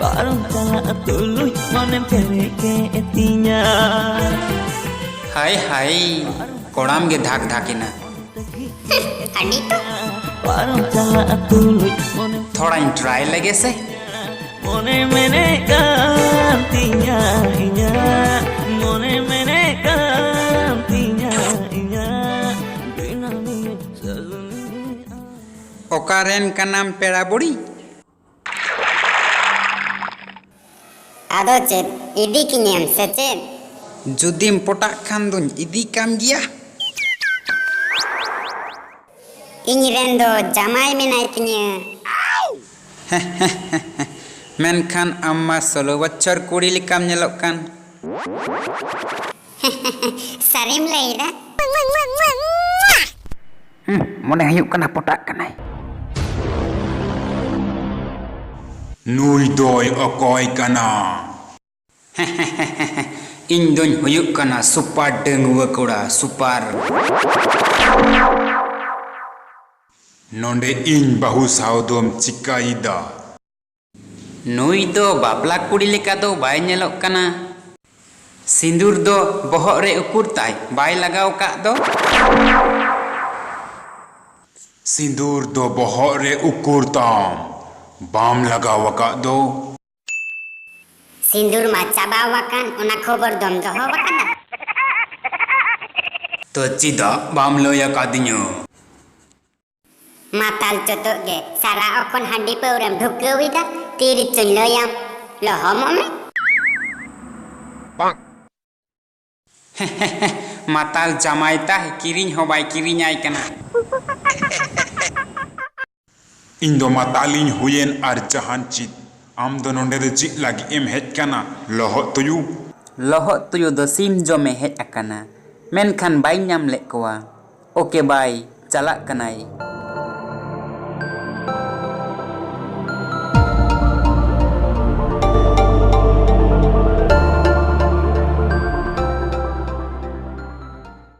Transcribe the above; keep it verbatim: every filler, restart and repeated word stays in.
ᱯᱟᱨᱚᱢ ᱪᱟᱞᱟᱜ ᱛᱩᱞᱩᱡ ᱢᱚᱱᱮᱢ ᱯᱮᱨᱮᱡ ᱠᱮᱫ ᱛᱤᱧᱟ᱾ ᱦᱟᱭ ᱦᱟᱭ, ᱠᱚᱲᱟᱢ ᱜᱮ ᱫᱷᱟᱠ ᱫᱷᱟᱠ ᱮᱱᱟ᱾ ᱟᱹᱰᱤ ᱛᱚ᱾ ᱯᱟᱨᱚᱢ ᱪᱟᱞᱟᱜ ᱛᱩᱞᱩᱡ ᱢᱚᱱᱮᱢ ᱛᱷᱚᱲᱟᱧ ᱴᱨᱟᱭ ᱞᱮᱜᱮ ᱥᱮ᱾ ᱢᱚᱱᱮ ᱢᱮᱱᱮᱫ ᱠᱟᱱ ᱛᱤᱧᱟ ᱤᱧᱟᱹᱜ, ᱢᱚᱱᱮ ᱢᱮᱱᱮᱫ ᱠᱟᱱ ᱛᱤᱧᱟ ᱤᱧᱟᱹᱜ, ᱫᱤᱱᱟᱹᱢᱤᱧ ᱥᱟᱹᱜᱩᱱ᱾ ᱚᱠᱟᱨᱮᱱ ᱠᱟᱱᱟᱢ ᱯᱮᱲᱟ ᱵᱩᱲᱤ? ᱟᱫᱚ ᱪᱮᱫ, ᱤᱫᱤ ᱠᱤᱧᱟᱢ ᱥᱮ ᱪᱮᱫ? ᱡᱩᱫᱤᱢ ᱯᱚᱴᱟᱜ ᱠᱷᱟᱱ ᱫᱩᱧ ᱤᱫᱤ ᱠᱟᱢ ᱜᱮᱭᱟ᱾ ᱤᱧ ᱨᱮᱱ ᱫᱚ ᱡᱟᱢᱟᱭ ᱢᱮᱱᱟᱭ ᱛᱤᱧᱟᱹ᱾ ᱢᱮᱱᱠᱷᱟᱱ ᱟᱢ ᱢᱟ ᱥᱳᱞᱳ ᱵᱚᱪᱷᱚᱨ ᱠᱩᱲᱤ ᱞᱮᱠᱟᱢ ᱧᱮᱞᱚᱜ ᱠᱟᱱ᱾ ᱥᱟᱹᱨᱤᱢ ᱞᱟᱹᱭᱫᱟ? ᱦᱩᱸ, ᱢᱚᱱᱮ ᱦᱩᱭᱩᱜ ᱠᱟᱱᱟ ᱯᱚᱴᱟᱜ ᱠᱟᱱᱟᱭ᱾ ᱱᱩᱭ ᱫᱚᱭ ᱚᱠᱚᱭ ᱠᱟᱱᱟ? ᱤᱧ ᱫᱚᱧ ᱦᱩᱭᱩᱜ ᱠᱟᱱᱟ ᱥᱩᱯᱟᱨ ᱰᱟᱺᱜᱩᱣᱟᱹ ᱠᱚᱲᱟ, ᱥᱩᱯᱟᱨ᱾ ᱱᱚᱰᱮ ᱤᱧ ᱵᱟᱹᱦᱩ ᱥᱟᱶ ᱫᱚᱢ ᱪᱤᱠᱟᱹᱭᱮᱫᱟ? ᱱᱩᱭ ᱫᱚ ᱵᱟᱯᱞᱟ ᱠᱩᱲᱤ ᱞᱮᱠᱟ ᱫᱚ ᱵᱟᱭ ᱧᱮᱞᱚᱜ ᱠᱟᱱᱟ᱾ ᱥᱤᱸᱫᱩᱨ ᱫᱚ ᱵᱚᱦᱚᱜ ᱨᱮ ᱩᱠᱩᱨ ᱛᱟᱭ ᱵᱟᱭ ᱞᱟᱜᱟᱣ ᱟᱠᱟᱫ ᱫᱚ? ᱥᱤᱸᱫᱩᱨ ᱫᱚ ᱵᱚᱦᱚᱜ ᱨᱮ ᱩᱠᱩᱨ ᱛᱟᱢ ᱵᱟᱢ ᱞᱟᱜᱟᱣ ᱟᱠᱟᱫ ᱫᱚ? ᱥᱤᱸᱫᱩᱨ ᱢᱟ ᱪᱟᱵᱟᱣ ᱟᱠᱟᱱ, ᱚᱱᱟ ᱠᱷᱚᱵᱚᱨ ᱫᱚᱢ ᱫᱚᱦᱚ ᱟᱠᱟᱫᱟ? ᱛᱚ ᱪᱮᱫᱟᱜ ᱵᱟᱢ ᱞᱟᱹᱭ ᱟᱠᱟᱫᱤᱧᱟ? ᱢᱟᱛᱟᱞ ᱪᱚᱛᱚᱜ ᱜᱮ, ᱥᱟᱨᱟ ᱚᱠᱷᱚᱱ ᱦᱟᱺᱰᱤ ᱯᱟᱹᱣᱨᱟᱹᱢ ᱰᱷᱩᱠᱟᱹᱣ ᱮᱫᱟ, ᱛᱤ ᱨᱮᱪᱚᱧ ᱞᱟᱹᱭᱟᱢ, ᱞᱚᱦᱚᱢᱚᱜ ᱢᱮ᱾ ᱢᱟᱛᱟᱞ ᱡᱟᱢᱟᱭ ᱛᱟᱭ ᱠᱤᱨᱤᱧ ᱦᱚᱸ ᱵᱟᱭ ᱠᱤᱨᱤᱧᱟᱭ ᱠᱟᱱᱟ᱾ ᱤᱧ ᱫᱚ ᱢᱟᱛᱟᱞᱤᱧ ᱦᱩᱭᱮᱱ ᱟᱨ ᱡᱟᱦᱟᱱ ᱪᱮᱫ, ᱟᱢ ᱫᱚ ᱱᱚᱰᱮ ᱫᱚ ᱪᱮᱫ ᱞᱟᱹᱜᱤᱫ ᱮᱢ ᱦᱮᱡ ᱠᱟᱱᱟ, ᱞᱚᱦᱚᱫ ᱛᱩᱭᱩ? ᱞᱚᱦᱚᱫ ᱛᱩᱭᱩ ᱫᱚ ᱥᱤᱢ ᱡᱚᱢᱮ ᱦᱮᱡ ᱟᱠᱟᱱᱟ, ᱢᱮᱱᱠᱷᱟᱱ ᱵᱟᱭ ᱧᱟᱢ ᱞᱮᱫ ᱠᱚᱣᱟ᱾ ᱳᱠᱮ, ᱵᱟᱭ, ᱪᱟᱞᱟᱜ ᱠᱟᱱᱟᱭ᱾